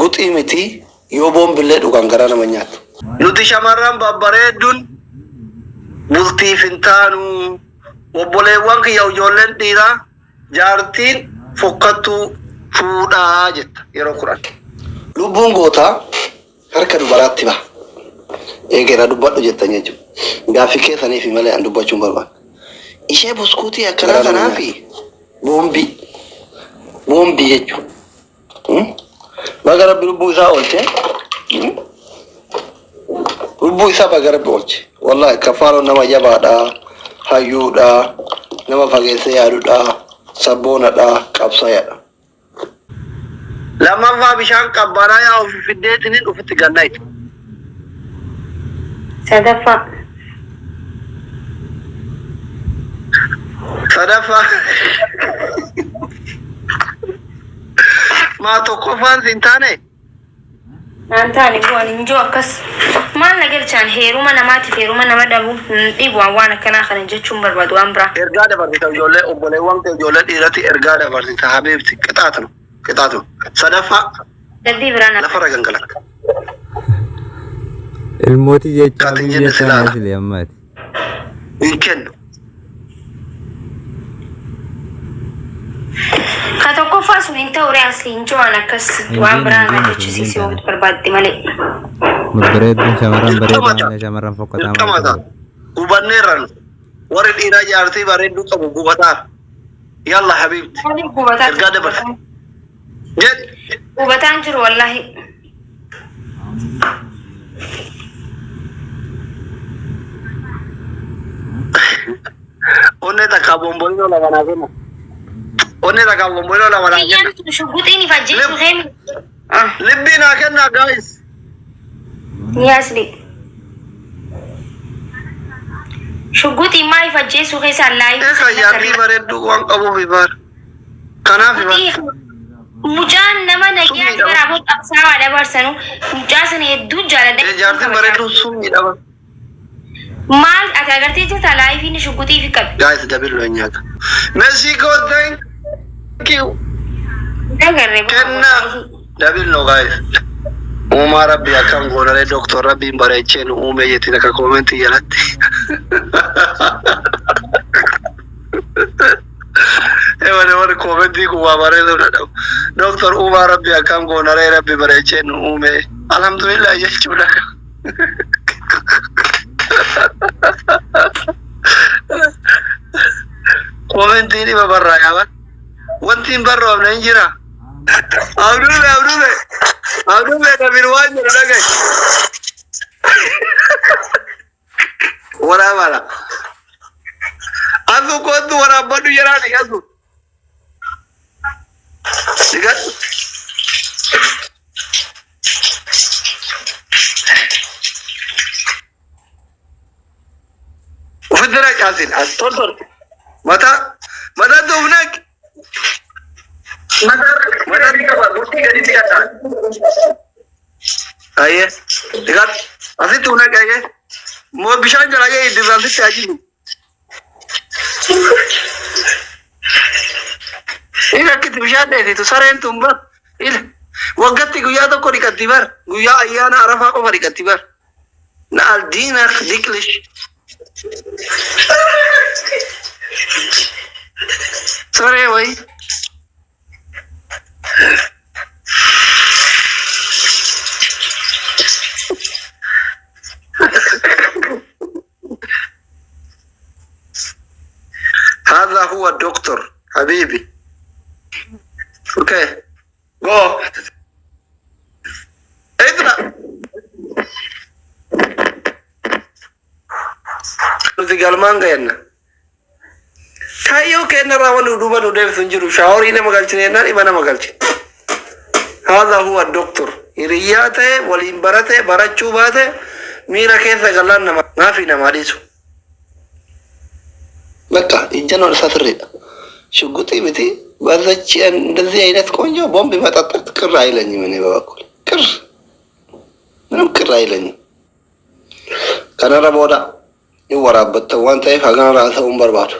Shugguxii miti yoo boombillee dhugan garaa nama nyaatu. Nuti shamarran babbareeddun bultiif hin taanu. Obboleewwan kiyya ijoolleen dhiiraa jaartiin fokkattuu fuudhaa jetta yeroo 10. Lubbuun gootaa harka dubaraatti baha. Eegera dubbadhu jettan jechuudha. Gaaffii keessaniifi malee an dubbachuu hin barbaanne. Ishee buskuutii akkanaa tanaafi boombii. Boombii jechuudha. Baga rabbi lubbuu isaa oolche. Lubbuu isaa baga rabbi oolche. Wallahi kaffaaloon nama jabaadha. Hayyuudha. Nama fageessee yaadudha. Sabboonadha. Qabsaayadha. Lammaffaa bishaan qabbanaa yaa ofi fiddeetiniin ofitti gannayta. Sadaffaa. Sadaffaa. Maa tokkoffaan sin taane? Naan taane bu'an hin jiru akkas. Maal na galchaan heeruma namaatiif heeruma nama dhabu hin dhibu waan waan akkanaa kana jechuun barbaadu waan biraa. Ergaa dabarsita ijoollee obboleewwan kee ijoollee dhiiratti ergaa dabarsita habiibti qixaatuma qixaatuma. Sadaffaa Dabbii biraa na. lafarra gangalatta. Ilmooti jechaa Katin biyya jenne tanaa silaala. sile ammaati. Hin kennu. Ka tokkoffaa sun hin ta'u ree asli hin jiru waan akkas Hin waan geenne biraa hin na geenne sun hin jechisiise geenne yoo barbaadde malee. Babbareedduun shamarran bareedaa Dirqama ta'a. malee shamarran fokkataa maal Dirqama ta'a. ta'u. Gubanneerra nu. Warri dhiiraa jaartii bareedduu qabu gubataa. Yalla habiibti. Maaliif gubataa Ergaa dabarsi. Jedhi. Gubataan jiru wallaahi. Onnee takkaa bombolinoo lama naa kenna. Onnee takkaa bombolinoo lama naa kenna. Kiyyaan sun shugguxiin if ajjeesuu keemi. Ah, Libbii naa kennaa guys. ni asli. Shugguxiin maa if ajjeesuu keessaa laayifii Eessa jaartii bareedduu waan qabuuf ibaar. Kanaaf ibaar. Mucaan nama nagayaan Summiidha. bara aboo qabsaawaa dabarsanu mucaa sana hedduu jaaladha. Jaartiin bareedduun summiidha bar. Maal ati agartee jirta laayifii inni shugguxii fi qabe. Guys double lo nyaata. Mexico thank you. Agarree Kenna double no guys. Uumaa rabbi akkam goonaree doktor rabbiin bareechee nu uume jetti takka koomentii jalatti. Ewane warri koomentii kun waa bareeduu dhadhabu. Doktor uumaa rabbi akkam goonaree rabbi bareechee nu uume. Alhamdulillah jechuudha. Koomentii dhiba barraa yaaban. Wanti hin barroofne hin jira. Abdulle Abdulle Abdulle Dabir waan jedhu dhaga'i. Waraabala. Asu kootu waraabbadhu jedhaani asu. Digadhu. Ofitti racaasin as tol tol. Mataa mataatti of naqi. Mataatti qaba murtii gaditti qaba. Ayyee digadhu. Asitti of naqi ayyee. Moo bishaan jala ayyee dirraamsitti ajibu. Ila akkitti bishaan dheessitu sareen tun bar. Ila waggatti guyyaa tokko dhiqatti bar. Guyyaa ayyaana arafaa qofa dhiqatti bar. Na aldiina diqlish. Saree wayii. هذا هو الدكتور حبيبي اوكي جو اقرا nuti galmaan geenna kaayyoo keenya irraa wanni duuba nu deebisu hin jiru shaaworii nama galchine jennaan dhibba nama galchine haadha huwa doktor hiriyyaa ta'e waliin barate barachuu baate miira keessa galaan nama naafi namaa dhiisu. በቃ ijjannoon isaa sirriidha. ሽጉጤ miti በዛች እንደዚህ አይነት ቆንጆ ቦምብ መጠጣት ቅር አይለኝም። እኔ በበኩል ቅር ምንም ቅር አይለኝም። Kanarra booda hin waraabbattan waan ta'eef hagana haasa'uun barbaadu.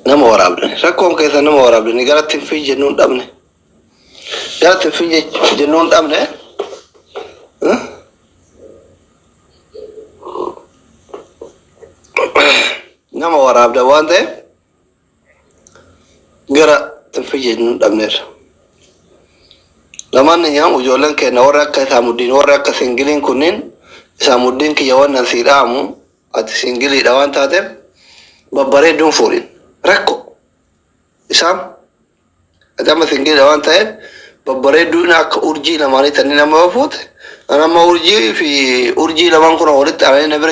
Nama waraabdani. Rakkoon keessa nama waraabdani. Gara tinfii jennuun dhabne. Gara tinfii jennuun dhabne. Nama waraabda waan ta'eef gara tinfii jennuun dhabneerra. Lamaan nyaam ijoolleen keenya warra akka Isaamuddiin, warra akka singiliin kunniin, Isaamuddiin kiyya, wannan sii dhaamu, ati singiliidha waan taateef babbareedduun fuudhin. Rakko isaan, ati amma singiliidha waan ta'eef babbareedduun akka urjii lamaanii tanii nama fuute. An amma urjii fi urjii lamaan kun walitti aananii na bira.